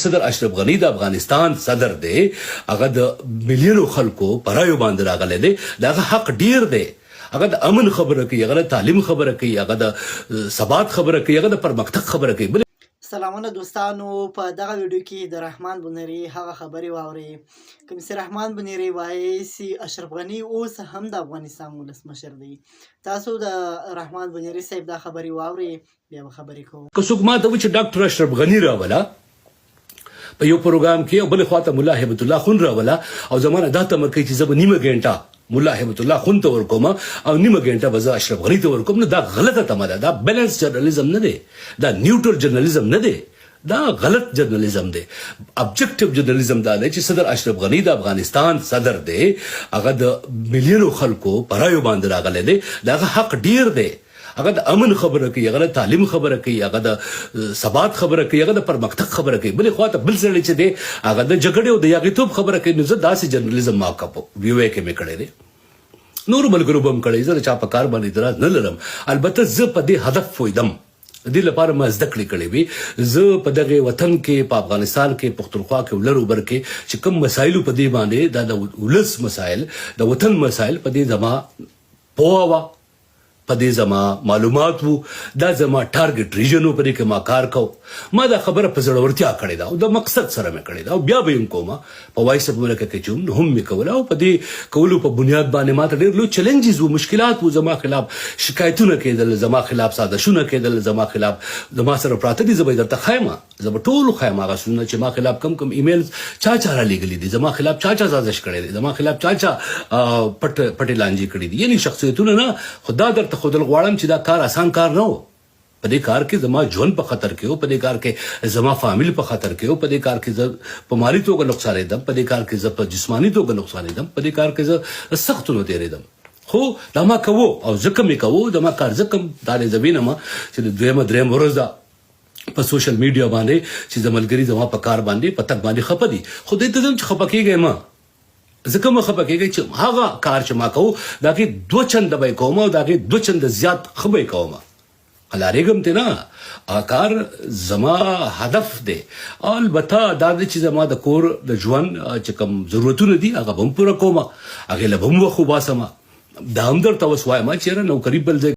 صدر اشرف غني د افغانستان صدر دی، هغه د میلیونو خلکو په رایو باندې راغلی دی، د هغه حق ډیر دی. هغه د امن خبره کوي، هغه د تعلیم خبره کوي، هغه د ثبات خبره کوي، هغه د پرمختګ خبره کوي. بل سلامونه دوستانو، په دغه ویډیو کې د رحمان بونیري هغه خبرې واورئ کوم چې رحمان بونیري وایي چې اشرف غني اوس هم د افغانستان ولسمشر دی. تاسو د رحمان بونیري صاحب دا خبرې واورئ، بیا به خبرې کوو. که څوک ماته وایي چې ډاکټر اشرف غني راوله په یو پروګرام کې او بلې خواته ملا هیبت الله خون راوله او زما نه دا تمه کوي چې زه به نیمه ګنټه ملا هیبت الله خون ته ورکوم او نیمه ګنټه به زه اشرف غني ته ورکوم، نو دا غلطه تمه ده. دا بیلانس جرنلزم نه دی، دا نیوټرل جرنلزم نه دی، دا غلط جرنلزم دی. ابجیکټیو جرنلزم دا دی چې صدر اشرف غني د افغانستان صدر دی، هغه د میلیونو خلکو په رایو باندې راغلی دی، د هغه حق ډیر دی. هغه د امن خبره کوي، هغه د تعلیم خبره کوي، هغه د ثبات خبره کوي، هغه د پرمختګ خبره کوي. بلې خواته بل سړی چې دی هغه د جګړې او د یاغیتوب خبره کوي. نو زه داسې جرنلزم ما په ویو کې مې کړی دی، نورو ملګرو به هم کړی. زه د چا په کار باندې اعتراض نه لرم. البته زه په دې هدف پوهېدم، د دې لپاره ما زده کړې کړې وې. زه په دغه وطن کې، په افغانستان کې، پښتونخوا کې، لر او بر کې چې کوم مسایل په دې باندې، دا د ولس مسایل، د وطن مسایل، په دې زما پوهه وه، په دې زما معلومات وو، دا زما ټارګټ ریجن وو، په دې کې ما کار کو. ما دا خبره په زړورتیا کړې ده او د مقصد سره مې کړې ده او بیا به یې هم کوم. په وایس اف امریکا کې چې هم نو هم مې کوله او په دې کولو په بنیاد باندې ما ته ډېر لوی چیلنجز وو، مشکلات وو. زما خلاف شکایتونه کېدل، زما خلاف سازشونه کېدل، زما خلاف زما سره پراته دي. زه به یې درته ښایم، زه به ټول ښایم هغه څه چې ما خلاف کم کم ایمیلز چا چا را لېږلي دي، زما خلاف چا چا سازش کړی دی، زما خلاف چا چا پټ پټې لانجې کړې دي، یعنی شخصیتونه نه. خو دا درته ښودل غواړم چې دا کار اسان کار نه و. په دې کار کې زما ژوند په خطر کې و، په دې کار کې زما فامیل په خطر کې و، په دې کار کې زه په مالي توګه نقصانېدم، په دې کار کې زه په جسماني توګه نقصانېدم، په دې کار کې زه سختونو تېرېدم. خو دا ما کوو او ځکه مې کوو، زما کار ځکه دا دی. زه وینم چې د دویمه درېیمه ورځ ده په سوشل میډیا باندې چې زملګري زما په کار باندې، په تګ باندې خپه دي. خو دې ته ځم چې خپه کېږئ مه، ځکه مه خپه کېږئ چې هغه کار چې ما کوو د هغې دوه چنده به یې کوم او د هغې دوه چنده زیات ښه به یې کوم. قلارېږم ترې نه، هغه کار زما هدف دی. البته دا دی چې زما د کور د ژوند چې کوم ضرورتونه دي هغه به هم پوره کوم، هغې له به هم وخت وباسم. دا هم درته اوس وایم چې یاره نوکري بل ځای